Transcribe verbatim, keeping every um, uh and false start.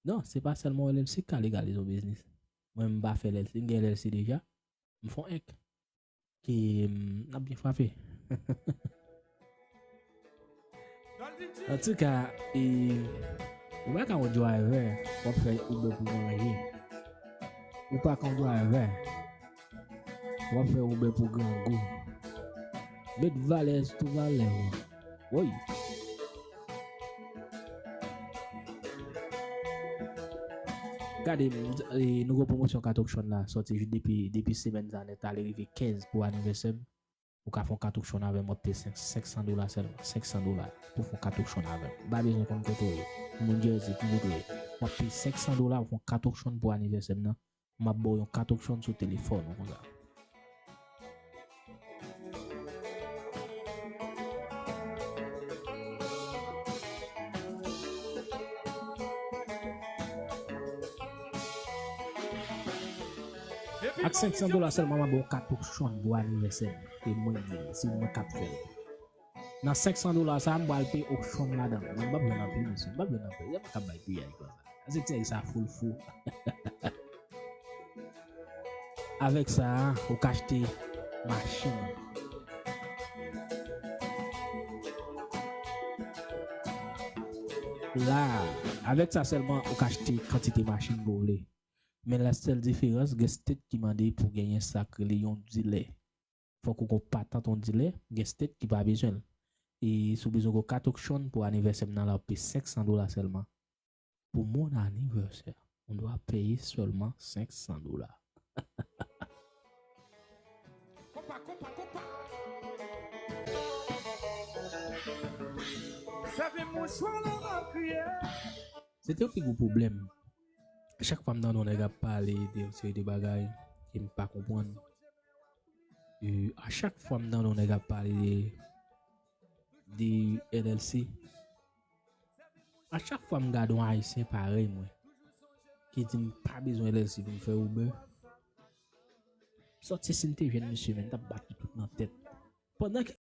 Non, se pa sèlman L L C k ka legalize yon biznis. Mwen, m pa fè L L C, m gen L L C deja. M fè yon enk. Ki, mm, n ap byen frape. Antouka, e, ou pa ka yon drivè, w ap fè Uber pou manje. Ou pa ka yon drivè, w ap fè Uber pou grangou. Met valè sou valè, wi. Woy. Gade, m, e, nouvo pwomosyon kat Auction la, sòti jis depi, depi semèn sa nèt ale rive kenz pou anivèsè m. Ou ka fè yon kat Auction avè m, w ap peye senk, senk san dola sèlman, senk san dola pou fè yon kat Auction avè m. M pa bezwen konn kote w ye. Pou moun Jersey, pou kote w ye. W ap peye senk san dola pou fè yon kat Auction pou anivèsè m nan. M ap ba w yon kat Auction sou telefòn ou konsa. Ak senk san dola sèlman, m ap ba w kat Auction pou anivèsè m. E mwen ki di l, se mwen k ap fè l. Nan senk san dola sa, m pral peye Auction ladan l. Mwen, m p ap jwenn anpil, mesye. M p ap jwenn anpil. Yo pa ka bay piyay konsa. Paske ti nèg sa full fou. Avèk sa, ou ka achte machin. La, avèk sa sèlman, ou ka achte kantite machin ke w vle. Men la sèl diferans, gen state ki mande pou genyen sa k rele yon dilè. Fòk ou gon patant yon dilè, gen state ki pa bezwen l. E si w bezwen gon kat Auction pou anivèsè m nan la, w ap peye senk san dola sèlman. Pour mon anniversaire, on doit payer seulement senk san dola. Konpa, konpa, konpa. Sèvi mouchwa la, m ap kriye. Se te yon pi gwo pwoblèm. Chak fwa m tande yon nèg ap pale de yon seri de bagay ke m pa konprann, e, a chak fwa m tande yon nèg ap pale de, de L L C, a chak fwa m gade yon Ayisyen parèy mwen ki di m pa bezwen L L C pou m fè Uber, sòti si m te jèn, mesye, men m t ap bat li tout nan tèt. Pandan ke